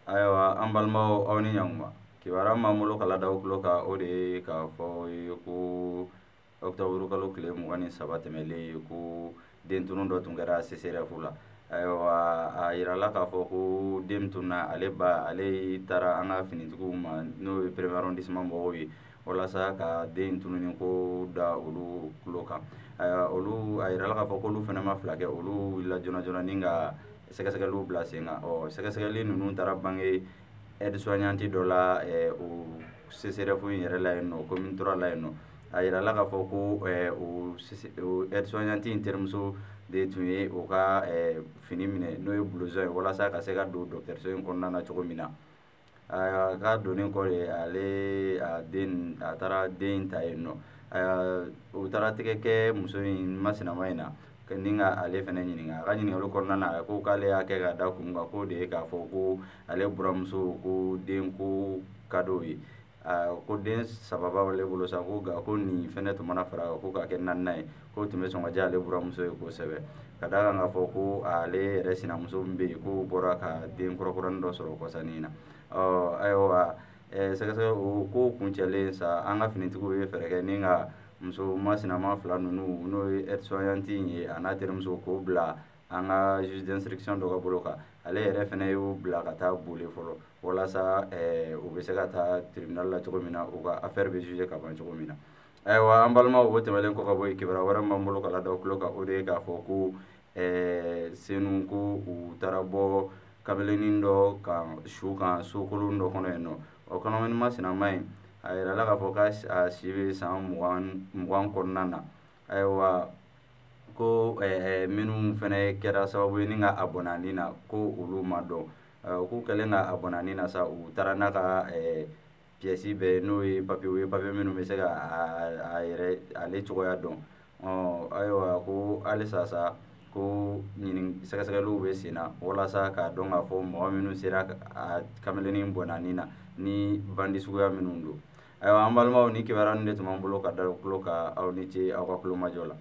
Ayiwa, an balimaw, aw ni ɲankuma. Kibaruya min b'an bolo ka lada aw tulo kan, o de ye k'a fɔ aw ye ko octobre kalo tile 23 tɛmɛlen, ko den tunu dɔ tun kɛra CSRéf la. Ayiwa, a yirala k'a fɔ ko den tununa, ale ba ale taara an ka finitigiw ma, n'o ye premier arrondissement mɔgɔw ye, walasa ka den tununi ko da olu tulo kan. Ayiwa, olu a yirala k'a fɔ k'olu fana ma fila kɛ, olu wulila joona joona ni ka sɛgɛsɛgɛliw bila sen kan. Ɔ, sɛgɛsɛgɛli ninnu taara bange aide soignante dɔ la o CSRéf in yɛrɛ la yen nɔ, commune 3 la yen nɔ. A yirala k'a fɔ ko o aide soignante in terimuso de tun ye o ka fini minɛ, n'o ye blouson ye, walasa ka se ka don dɔgɔtɔrɔso in kɔnɔna na cogo min na. A ka donnen kɔ de, ale a den a taara den ta yen nɔ. U taara tɛgɛ kɛ muso in masinama in na ni ka ale fɛnɛ ɲininka. A ka ɲininkali kɔnɔna na, a ko k'ale y'a kɛ ka da kun kan, k'o de ye k'a fɔ ko ale buramuso ko den ko ka d'o ye, ko den saba b'ale bolo sa, ko nka ko nin fɛnɛ tun mana fara ko k'a kɛ naaninan ye, k'o tun bɛ sɔn ka diya ale buramuso ye kosɛbɛ, ka d'a kan k'a fɔ ko ale yɛrɛ sinamuso min bɛ yen, k'o bɔra ka den kɔrɔkɔrɔnin dɔ sɔrɔ kɔsannin na. Ɔ, ayiwa, sɛgɛsɛgɛ o ko kuncɛlen sa, an ka finitigiw ye fɛɛrɛ kɛ ni ka muso masinama fila ninnu, n'o ye aide soignante in ye a n'a terimuso, k'o bila an ka juge d'instruction dɔ ka bolo kan. Ale yɛrɛ fɛnɛ y'u bila ka taa boli fɔlɔ, walasa u bɛ se ka taa tribunal la cogo min na, u ka affaire bɛ juger ka ban cogo min na. Ayiwa, an balimaw, o tɛmɛnen kɔ ka bɔ yen, kibaruya wɛrɛ min b'an bolo ka lada aw tulo kan, o de ye k'a fɔ ko Senu, ko u taara bɔ kabilenin dɔ kan su kan sokolon dɔ kɔnɔ yen nɔ. O kɔnɔmani masinama in, a yirala k'a fɔ k'a si bɛ san 20 kɔnɔna na. Ayiwa, ko minnu fɛnɛ kɛra sababu ye ni ka a bɔnna ni na, ko olu ma dɔn. K'u kɛlen ka a bɔnna ni na sa, u taara n'a ka pièce bɛɛ, n'o ye papier ye, papier minnu bɛ se ka a yɛrɛ ale cogoya dɔn. Ɔ, ayiwa, ko halisa sa, ko ɲini sɛgɛsɛgɛliw bɛ sen na walasa k'a dɔn k'a fɔ mɔgɔ minnu sera a kamelennin bɔnna ni na, ni bandi suguya minnu don. Ayiwa, an balimaw, ni kibaruya ninnu de tun b'an bolo ka da tulo kan. Aw ni ce aw ka tulomajɔ la.